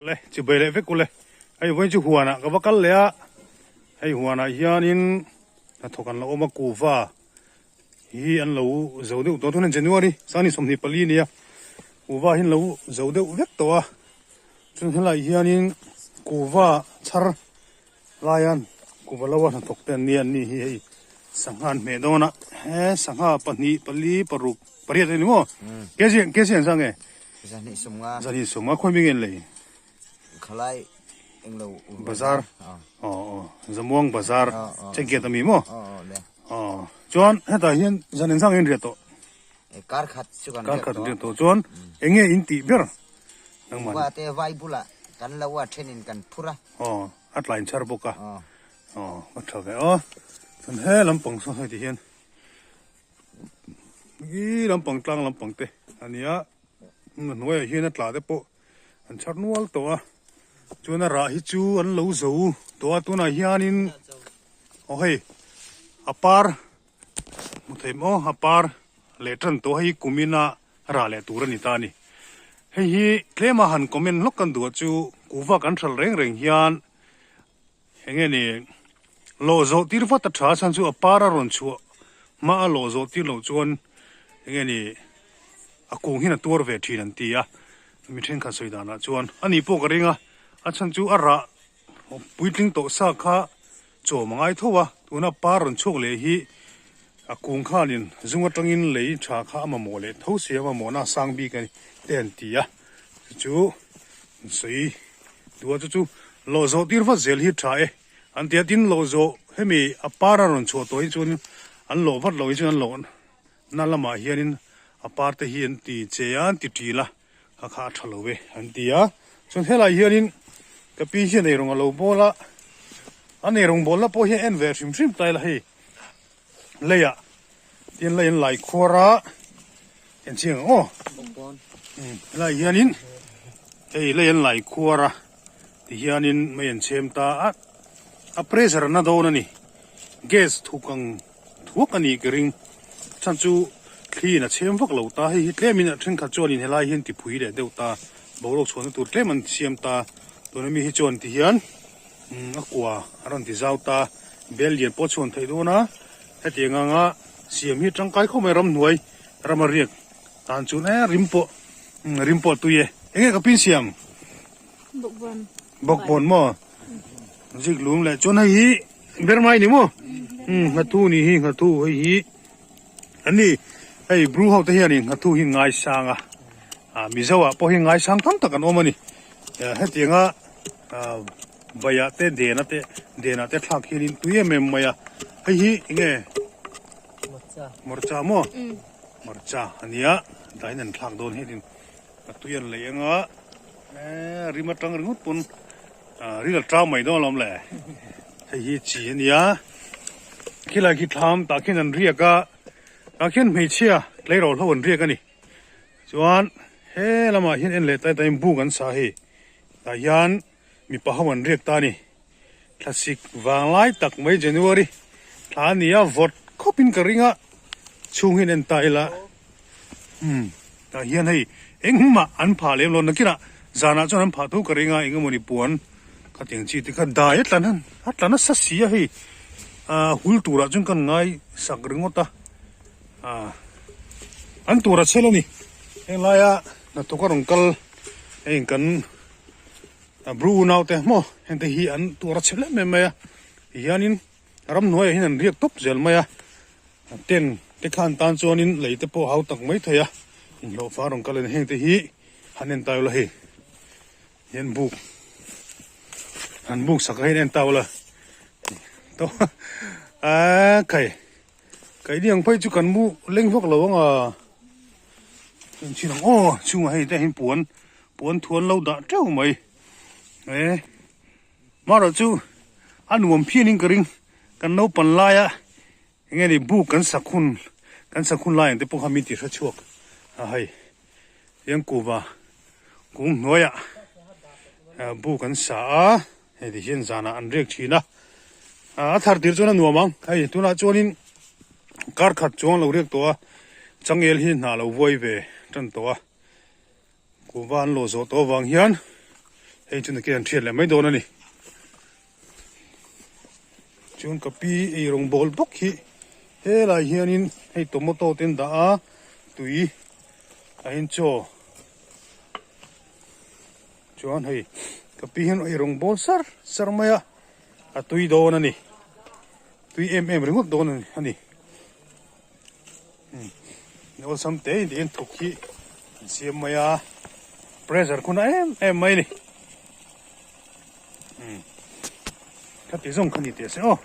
Le chibai leh vek ule hei vawiin chu huanah ka va kal leh a hei huanah hianin hnathawk an lo awm a kuhva hi an lo zo deuh tawh a tunah January sangni 24 a ni a kuhva hi an lo zo deuh vek tawh a chuan helaiah hianin kuhva chhar laia kuhva lo a hnathawk te an nia an ni hi hei sangha an hmeh dawn a he sangha pahnih pali paruk pariat a ni maw kg kg an zah nge Zahnih sumnga. Zahnih sumnga khawi mi nge an lei? Khalai englo Bazar. Aw aw Zamuang bazar Chengkiat ami maw? Aw aw le. Aw chuan hetah hian zan engzah nge in riah tawh? Kar khat chu kan riah tawh. Kar khat riah tawh chuan eng nge in tih ber? Nangmah. Upa te vai bulah kan lo a then in kan phur a. Aw a tlai in chhar bawk a. Aw a tha ve aw. Chuan he lampang saw hei ti hian Ih lampang tlang lampang te a nia a hnuaiah hian a tla te pawh an chhar nual tawh a chuan a rah hi chu an lo zo tawh a tunah hianin aw hei a par hmu thei maw a par leh tan tawh a hei kumin a rah leh tur a ni ta a ni hei hi tlema han comment hlawk kan duh ah chu kuhva kan hralh reng reng hian. Eng nge ni, lawh zawh tir vat a tha a chhan chu a par a rawn chhuah hma a lawh zawh tir loh chuan eng nge ni a kung hian a tuar ve thin an ti a, mi thenkhat sawi danah chuan a nih pawh ka ring a, a chhan chu a rah puitling tawh sa kha chawm a ngai tho a, tuna par rawn chhuak leh hi a kung khanin zung atangin lei tha kha a mamawh leh tho si a, mamawhna a sang bik a ni te an ti a, chu chu an sawi. Tua chu chu lawh zawh tir vat zel hi tha e. An ti a, tin lawh zawh hemi a par a rawn chhuah tawh hi chuan an lawh vat loh hi chuan an lawh na lamah hianin a par te hi an ti che a, an ti ṭil a, kha kha a ṭha lo e an ti a. Chuan helaiah hianin ka pi hian eirawng a lo bawl a, an eirawng bawl na pawh hi a en ve hrim hrim ta ila hei leiah tin lei an lai khuar a en chiang ang aw helaiah hianin hei lei an lai khuar a tihianin mei an chhem ta a a pressure na dawn a ni gas thuk ang thuak a nih ka ring chhan chu thliin a chhem vak lo ta hei hi tlemin a thenkhat chuanin helai hian ti phui leh deuh ta boruak chhuahna tur tlem an siam ta tuna mi hi chuan tihian. A kua a rawn ti zau ta, bel lian pawh a chhuan theih dawn a, hetiang anga siam hi tangkai khawp mai ramhnuai rama riak tan chuan e rim pawh rim pawh a tui e, enge ka pin siam? Bawkbawn. Bawkbawn maw? Zik lum leh chuan hei hi ber mai ni maw? Nghathu ni hi nghathu hei hi an ni hei bru ho te hianin nghathu hi ngaisang a, Mizo ah pawh hi ngaisang tam tak an awm a ni, hetianga. Baiah te dena te denah te thlak hianin tui em em mai a hei hi enge hmarcha maw hmarcha a nia daiin an thlak dawn hianin a tui an lei anga eee rim atang ringawt pawn ril a tang mai dawn alawm le hei hi chi a nia khilai khi thlam tah khian an riak a tah khian hmeichhia tleirawl ho an riak a ni chuan he lamah hian en leh tai taiin buk an sa hei. Tah hian mipa ho an riak ta a ni. Thlasik vang lai tak mai January thla a ni a, vawt khawp in ka ring a, chhung hian en ta ila umm tah hian hei engmah an phah lem lo nakinah zanah chuan an phah tho ka ring a engemawni puan khatiang chi te kha dai a tlan a tla nasa si a hei ah hul turah chuan ka ngai sak ringawt a ah an tur a chhel a ni heng laia hnathawk a rawn kal. Heng kan bru unau te maw heng te hi an tuar a chhe em em mai a tihianin ramhnuaiah hian an riak tawp zel mai a tent te khan tan chuanin lei te pawh a hau tak mai thei a inhlawhfa rawn kal a ni heng te hi han en ta ula hei hian buk han buk sak a hian en ta ula to a khai Keini ang phei chu kan mu leng vak lo ang a, en chin ang aw chhungah hei te hian puan puan thuan lo dah teuh mai e marawh chu a nuam phian in ka ring kan naupang laia eng nge ni buk kan sak hun kan sak hun lai ang te pawh kha min ti hre chhuak a hei hian kuhva kung hnuaiah buk an sa a. Hei ti hian zanah an riak thin a, a thar tir chuan a nuam ang. Hei tunah chuanin kar khat chuang lo riak tawh a, changel hi hna lo vuai ve tan tawh a, kuhva an lawh zawh tawh avang hian Hei chu nakin an thiat leh mai dawn a ni. Chuan ka pi ei rawng bawl bawk hi helai hianin hei tomato te an dah a tui a in chaw chuan hei ka pi hian ei rawng bawl sar sar mai a a tui dawn a ni tui em em ringawt dawn a ni awlsam te in tiin thuk hi an siam mai a pressure khuna em em mai a ni. Khati zawng kha ni teh se aw.